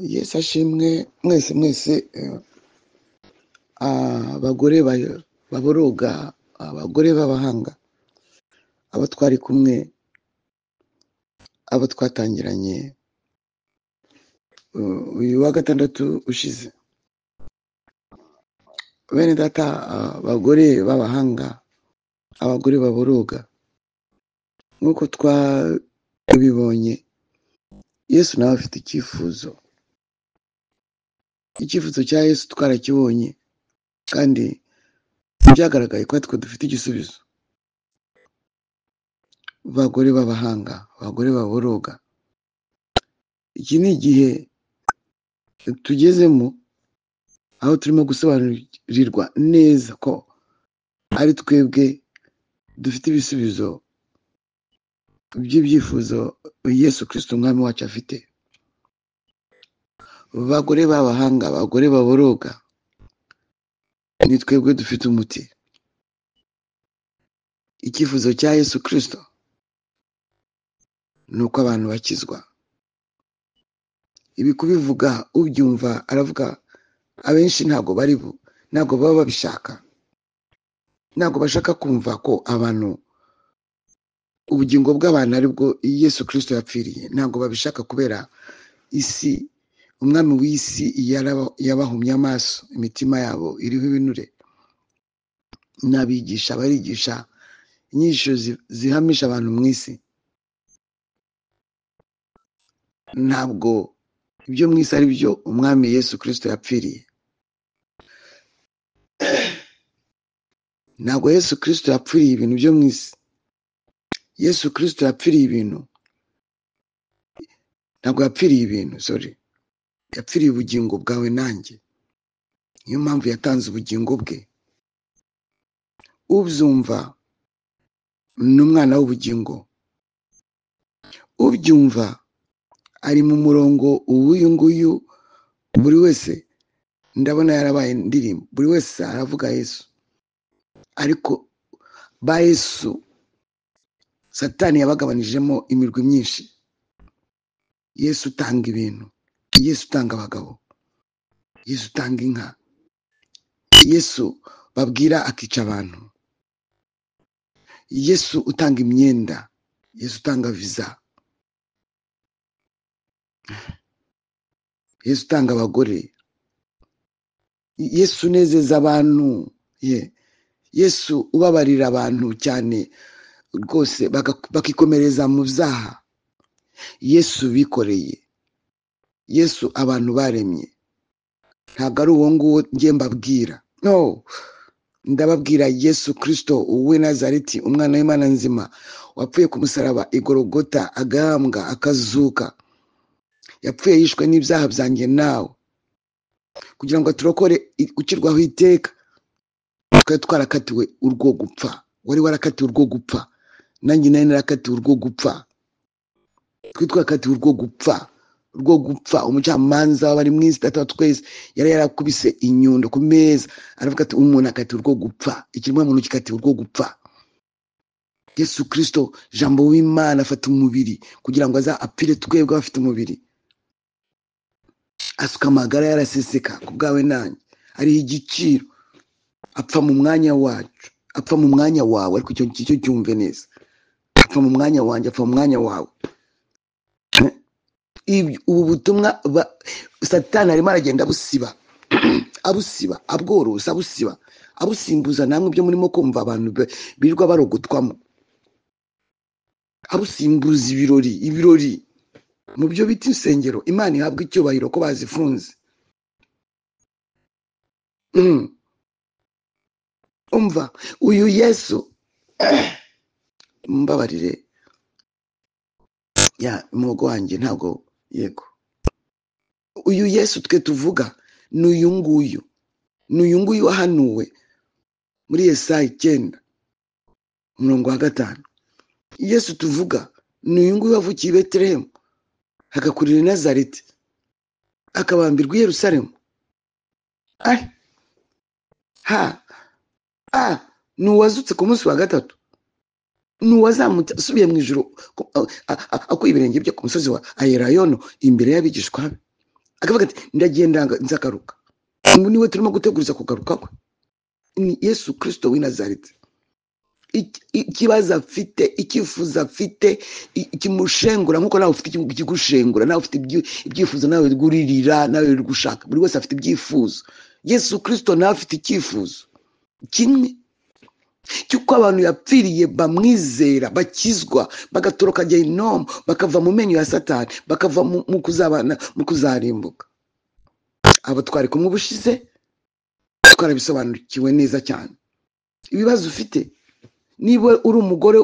Yesu ashimwe mwese mwese, abagore baboroga, abagore b'abahanga, abo twari kumwe, abo twatangiranye uyu wa gatandatu ushize. Bene data, abagore b'abahanga, abagore baboroga, nk'uko twabibonye, Yesu nawe afite icyifuzo. Icyifuzo cya Yesu twarakibonye, kandi byagaragaye ko twe dufite igisubizo. Abagore b'abahanga, abagore baboroga, iki ni igihe tugezemo aho turimo gusobanurirwa neza ko ari twebwe dufite ibisubizo by'ibyifuzo Yesu Kristo umwami wacu afite. Abagore b'abahanga, abagore baboroga, ni twebwe dufite umuti. Icyifuzo cya Yesu Kristo ni uko abantu bakizwa. Ibi kubivuga ubyumva aravuga, abenshi ntabwo bari ntabwo baba babishaka, ntabwo bashaka kumva ko abantu ubugingo bw'abantu aribwo Yesu Kristo yapfiriye. Ntabwo babishaka kubera isi, umwami w'isi yabahumye amaso, imitima yabo iriho ibinure. N'abigisha barigisha inyigisho zihamisha abantu mu isi. Ntabwo ibyo mu isi ari byo umwami Yesu Kristo yapfiriye. Ntabwo Yesu Kristo yapfiriye ibintu byo mu isi. Yesu Kristo yapfiriye ibintu, ntabwo yapfiriye ibintu, sorry, yapfiriye ubugingo bwawe nanjye. Niyo mpamvu yatanze ubugingo bwe. Ubyumva ni umwana w'ubugingo, ubyumva ari mu murongo uw'uyu nguyu. Buri wese ndabona yarabaye indirimbo, buri wese aravuga Yesu, ariko ba Yesu Satani yabagabanijemo imirwi myinshi. Yesu utanga ibintu, Yesu utanga abagabo, Yesu utanga inka, Yesu babwira akica abantu, Yesu utanga imyenda, Yesu utanga viza, Yesu utanga abagore, Yesu unezeza abantu, Yesu ubabarira abantu cyane rwose bakikomereza mu byaha, Yesu bikoreye, Yesu abantu baremye. Ntabwo ari uwo nguwo ngiye mbabwira, no, ndababwira Yesu Kristo uw'i Nazareti, umwana w'Imana nzima, wapfuye ku musaraba i Golgota, agahambwa, akazuka. Yapfuye yishwe n'ibyaha byanjye nawe, kugira ngo aturokore gukirwaho iteka. Twari twarakatiwe urwo gupfa, wari warakatiwe urwo gupfa, nanjye nari narakatiwe urwo gupfa. Twari twarakatiwe urwo gupfa, urwo gupfa. Umucamanza w'abari mu isi, data wa twese, yari yarakubise inyundo ku meza, aravuga ati umuntu akatiwe urwo gupfa, ikiremwamuntu gikatiwe urwo gupfa. Yesu Kristo jambo w'Imana afata umubiri kugira ngo aza apfire twebwe abafite umubiri, asuka amagara yaraseseka ku bwawe nanjye, ariho igiciro, apfa mu mwanya wacu, apfa mu mwanya wawe. Ariko icyo ngicyo cyumve neza, apfa mu mwanya wanjye, apfa mu mwanya wawe. Ubu butumwa Satani arimo aragenda abusiba, abusiba, abworosa, abusiba, abusimbuza namwe ibyo murimo kumva abantu birirwa barogotwamo, abusimbuza ibirori, ibirori mu byo bita insengero. Imana ihabwa icyubahiro ko bazifunze. Umva uyu Yesu, mbabarire ya umuhogo wanjye ntabwo, yego, uyu Yesu twe tuvuga ni uyu nguyu, ni uyu nguyu wahanuwe muri Yesaya 9 umurongo wa 5. Yesu tuvuga ni uyu nguyu wavukiye i Betelehemu, agakurira i Nazareti, akabambirwa i Yerusalemu. Ai ha a, ni uwazutse ku munsi wa gatatu, ni uwazamutse asubiye mu ijuru, akuye ibirenge bye ku musozi wa Ayerayono imbere y'abigishwa be. Akavuga ati ndagenda nzagaruka. Ubu niwe turimo guteguriza kugaruka kwe, ni Yesu Kirisito w'i Nazareti. Ikibazo afite, icyifuzo afite kimushengura, nk'uko nawe ufite ikigushengura, nawe ufite ibyifuzo, nawe guririra, nawe uri gushaka. Buri wese afite ibyifuzo. Yesu Kirisito nawe afite icyifuzo kimwe cy'uko abantu yapfiriye bamwizera, bakizwa, bagatoroka gehinomu, bakava mu menyo ya Satani, bakava mu kuzabana, mu kuzarimbuka. Abo twari kumwe ubushize twarabisobanukiwe neza cyane. Ibibazo ufite, niba uri umugore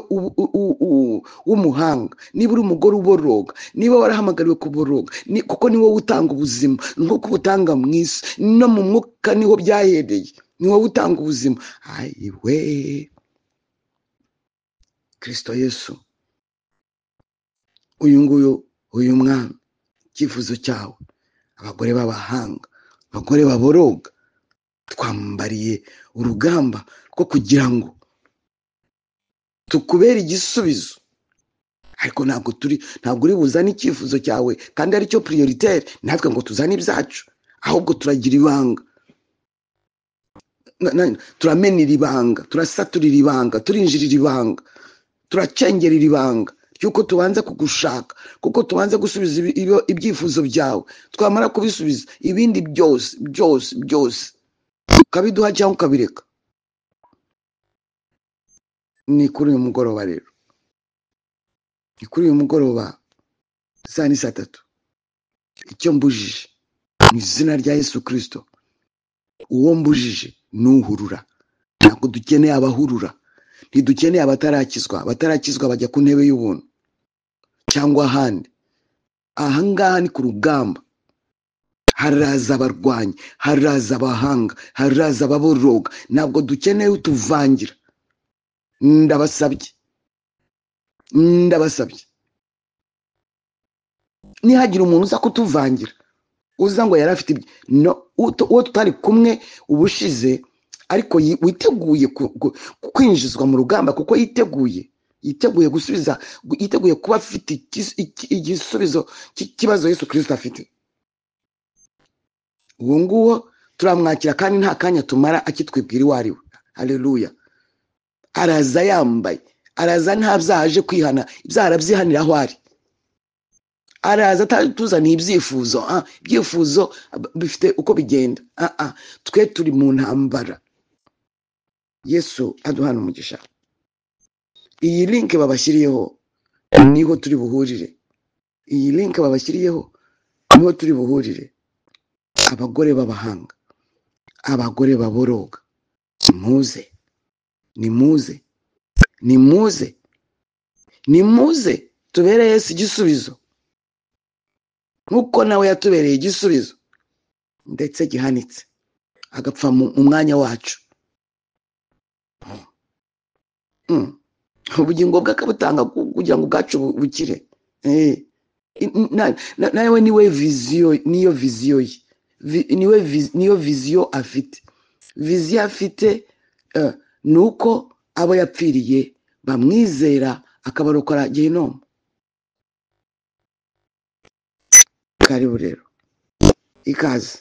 w'umuhanga, niba uri umugore uboroga, niba warahamagariwe kuboroga, kuko ni wowe utanga ubuzima, nk'uko ubutanga mu isi no mu mwuka niho byahereye, ni wowe utanga ubuzima. Ayiwe Kristo Yesu, uyu nguyu, uyu mwami, icyifuzo cyawe, abagore b'abahanga, abagore baboroga, twambariye urugamba rwo kugira ngo tukubere igisubizo. Ariko ntabwo uri buzane icyifuzo cyawe kandi aricyo prioritaire, natwe ngo tuzane ibyacu, ahubwo turagira ibanga, turamenera ibanga, turasaturira ibanga, turinjirira ibanga, turacengerera ibanga ry'uko tubanza kugushaka, kuko tubanza gusubiza ibyifuzo byawe. Twamara kubisubiza ibindi byose byose byose ukabiduha cyangwa ukabireka. Ni kuri uyu mugoroba rero, ni kuri uyu mugoroba saa ni saa tatu. Icyo mbujije mu izina rya Yesu Kristo, uwo mbujije nuhurura. Ntabwo dukeneye abahurura, ntidukeneye abatarakizwa. Abatarakizwa bajya ku ntebe y'ubuntu cyangwa ahandi. Aha ngaha ni ku rugamba, haraza abarwanyi, haraza abahanga, haraza ababoroga. Ntabwo dukeneye utuvangira. Ndabasabye, ndabasabye, nihagira umuntu uza kutuvangira, uza ngo yari afite ibyo, no, uwo tutari kumwe ubushize, ariko witeguye kwinjizwa mu rugamba, kuko yiteguye gusubiza, yiteguye kuba afite igisubizo cy'ikibazo Yesu Kristo afite. Uwo nguwo turamwakira kandi nta kanya tumara akitwibwira uwo ari we. Haleluya. Araza yambaye, araza nta byaha aje kwihana, ibyaha arabyihanira aho ari. Araza atuzaniye ibyifuzo, ibyifuzo bifite uko bigenda. Twe turi mu ntambara. Yesu aduhana umugisha. Iyi link babashyiriyeho niho turi buhurire. Iyi link babashyiriyeho niho turi buhurire. Abagore b'abahanga, abagore baboroga, nimuze, nimuze, nimuze, nimuze tubere Yesu igisubizo, nk'uko nawe yatubereye igisubizo ndetse gihanitse, agapfa mu mwanya wacu. Ubugingo bwe akabutanga kugira ngo ubwacu bukire. Nawe niwe viziyo, niyo viziyo ye. Niwe niyo viziyo afite. Viziyo afite ni uko abo yapfiriye bamwizera akabarokora gehinomu. Karibu rero, ikaze,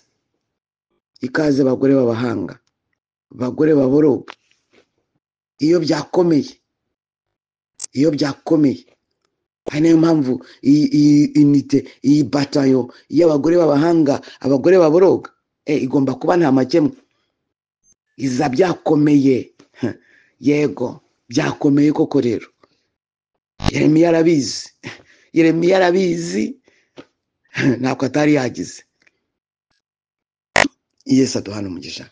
ikaze bagore b'abahanga, bagore baboroga. Iyo byakomeye, iyo byakomeye, ari nayo mpamvu iyi unité, iyi batayo y'abagore b'abahanga, abagore baboroga, igomba kuba nta makemwa. Iza byakomeye. Yego, byakomeye koko rero. Yeremiya arabizi, Yeremiya arabizi, ntabwo atari yagize. Yesu aduhana umugisha.